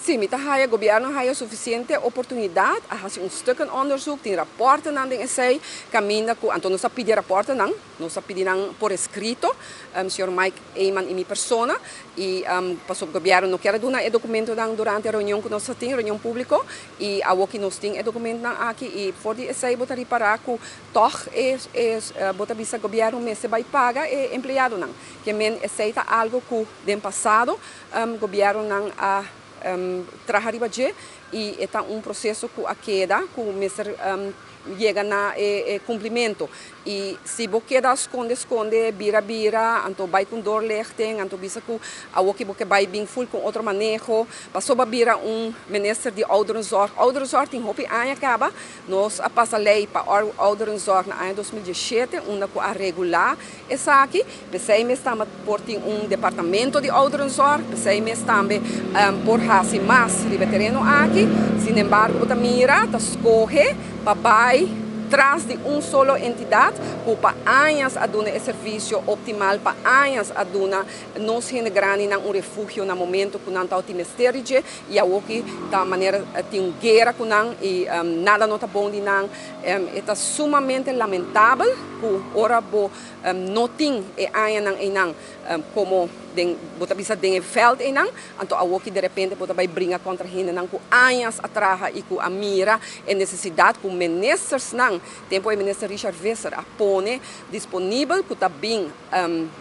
Si, mi ta haya gobierno a haya suficiente oportunidad, a haci un stukkenonderzoek, tin raportenan den esey, caminda cu anto nos a pidi raportenan, nos a pidi nan por escrito, señor Mike Eman y mi persona, y pasobra gobierno no kier a duna e documentonan durante e reunion cu nos a tin, reunion publico, y awoki nos tin e documentonan aki y for di esey bo ta ripara cu tog e bo ta bisa gobierno mester bay paga e empleadonan, ke men esey ta algo cu den pasado gobiernonan a traha riba dje y e ta un proceso cu a keda cu mester yega na e cumplimento. Y si bo keda sconde sconde, bira bira, anto bay cu un doorlichting, anto bisa cu awoki bo ke bay bin full cu otro maneho, pasobra bira un minister di ouderenzorg. Ouderenzorg tin hopi aña caba. Nos a pasa ley pa ouderenzorg na aña 2017, unda cu a regula esaki. P'esey mes tambe por tin un departamento di ouderenzorg, p'esey mes tambe por haci mas riba e tereno aki. Sin embargo, bo ta mira, ta scoge pa bay tras di un solo entidad cu pa añas a duna e servicio optimal, pa añas a duna nos hende grandinan un refugio na momento cu nan tabatin mester di dje, y awoki ta manera tin un guera cu nan y nada no ta bon di nan. E ta sumamente lamentabel cu ora bo no tin e añanan einan como den bo ta bisa den e veld einan, anto awoki de repente bo ta bay bringa contra hendenan cu añas a traha y cu a mira e necesidad cu ministersnan, tempo e minister Richard Visser a pone disponibel cu ta bin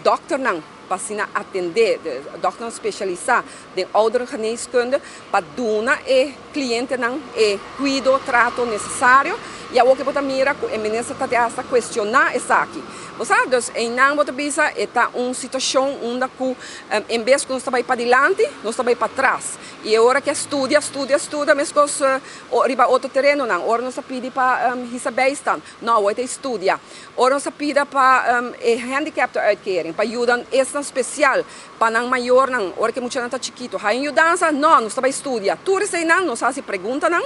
dokternan pa asina atende, dokternan specialisa den ouderengeneeskunde pa duna e clientenan e cuido, trato necesario, y awoki bo ta mira cu e minister ta hasta cuestiona esaki. Bo sa, dus einan bo ta bisa e ta un situacion unda cu en bes cu nos ta bay padilanti, nos ta bay patras. Y e ora cu a studia, studia, studia, mescos riba otro terenonan, ora nos a pidi pa hisa bijstand, no, awor ta studia. Ora nos a pida pa e handicaptenuitkering, pa yuda esnan special, pa nan mayornan, ora cu muchanan ta chikito, hay un yudansa? No, nos ta bay studia. Tur eseinan nos haci preguntanan,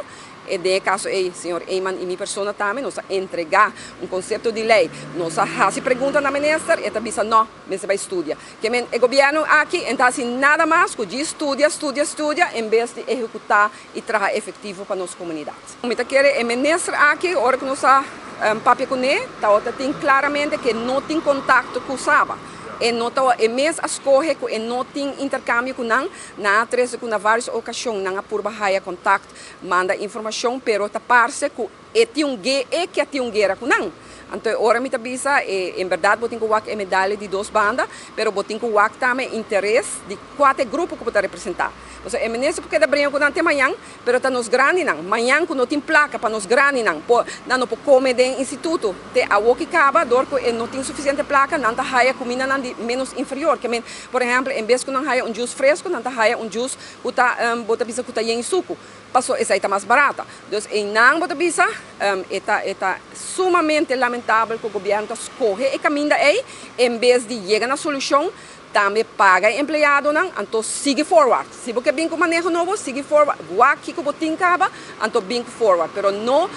e den e caso ey, señor Eman y mi persona tambe, nos a entrega un concepto di ley. Nos a haci pregunta na minister, e ta bisa no, mester bay studia. Ke men e gobierno aki en ta haci nada mas cu djis studia, studia, studia, en bes di ehecuta y traha efectivo pa nos comunidad. Mi ta kere e minister aki, ora cu nos a papia cune, tabata tin claramente cu no tin contacto cu Saba. E no ta, e mes a scoge cu e no tin intercambio cu nan, nan a trece cu na varios ocasion nan a purba haya contact, manda informacion, pero ta parce cu e tin un ge, e ke tin un guera cu nan. Anto ora mi ta bisa, e, en berdad bo tin cu wak e medalha di dos banda, pero bo tin cu wak tambe interes di cuate grupo cu bo ta representa. Osea, e minister por keda bringa cu nan te mañan, pero ta nos grandinan. Mañan cu no tin placa pa nos grandinan, por, nan no por come den instituto. Te awoki caba, door cu e no tin suficiente placa, nan ta haya cumindanan di menos inferior. Ke men, por ehempel, en bes cu nan haya un juice fresco, nan ta haya un juice cu ta, bo ta bisa cu ta yen sucu. Paso esey ta mas barata. Dus einan bo ta bisa, e ta sumamente lamentabel cu gobierno ta scoge e caminda ey, en bes di yega na solucion, tambe paga e empleadonan, anto sigui forward. Si bo ke bin cu maneho nobo, sigui forward. Wak kico bo tin caba, anto bin forward. Pero no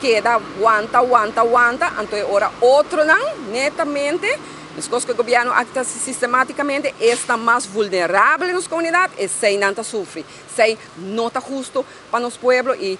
keda wanta, wanta, wanta, anto e ora otronan, netamente, mescos cu gobierno aki ta sistematicamente, ta mas vulnerabel den nos comunidad, esey nan ta sufri. Esey no ta husto pa nos pueblo y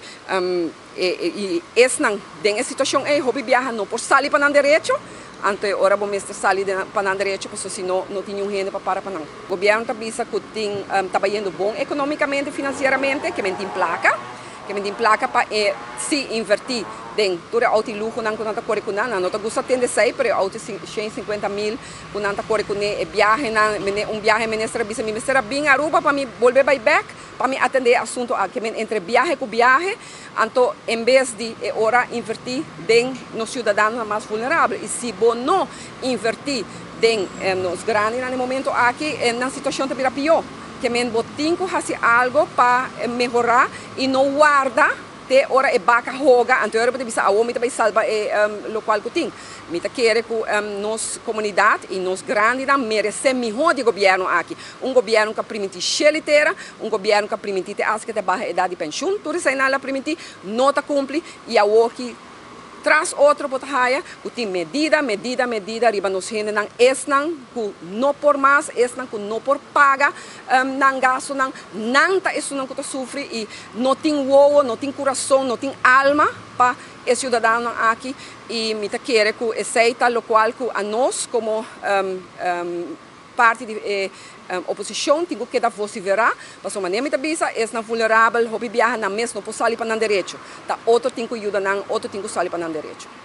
esnan den e situacion ey hopi biaha no por sali pa nan derecho, anto ora bo mester sali pa nan derecho, pasobra si no, no tin ningun hende pa para pa nan. Gobierno ta bisa cu tin ta bayendo bon economicamente, financieramente, ke men tin placa, ke men tin placa pa e si inverti den tur e auto luho nan cu nan ta core cu nan, nan no ta gusta tende esey, pero e auto 150 mil cu nan ta core cu ne, e viahe nan, un viahe minister a bisa mi mester a bin Aruba pa mi bolbe bay back, pa mi atende e asunto aki, men entre viahe cu viahe, anto en bes di e ora inverti den nos ciudadanonan mas vulnerabel. Y si bo no inverti den nos grandinan na e momento aki, nan situacion ta bira pio. Ke men bo tin cu haci algo pa mehora y no warda te ora e baca hoga, anto ora bo ta bisa awo mi ta bay salba e locual cu tin. Mi ta kere cu nos comunidad y nos grandinan merece miho di gobierno aki. Un gobierno cu a priminti sheli tera, un gobierno cu a priminti te haci cu te baha edad di pensioen, tur esey nan a priminti, no ta cumpli y awo ki Tras otro bo ta haya ku tin medida, medida, medida riba nos hendenan, esnan ku no por mas, esnan ku no por paga nan gastonan, nan ta esunnan ku ta sufri i no tin wowo, no tin kurason, no tin alma pa e siudadanonan aki. I mi ta kere ku esei ta lokual ku anos komo parti di e oposishon tin ku keda vosiferá, pasobra manera mi ta bisa, esnan vulnerabel hopi biaha nan mes no por sali pa nan derecho, ta otro tin ku yuda nan, otro tin ku sali pa nan derecho.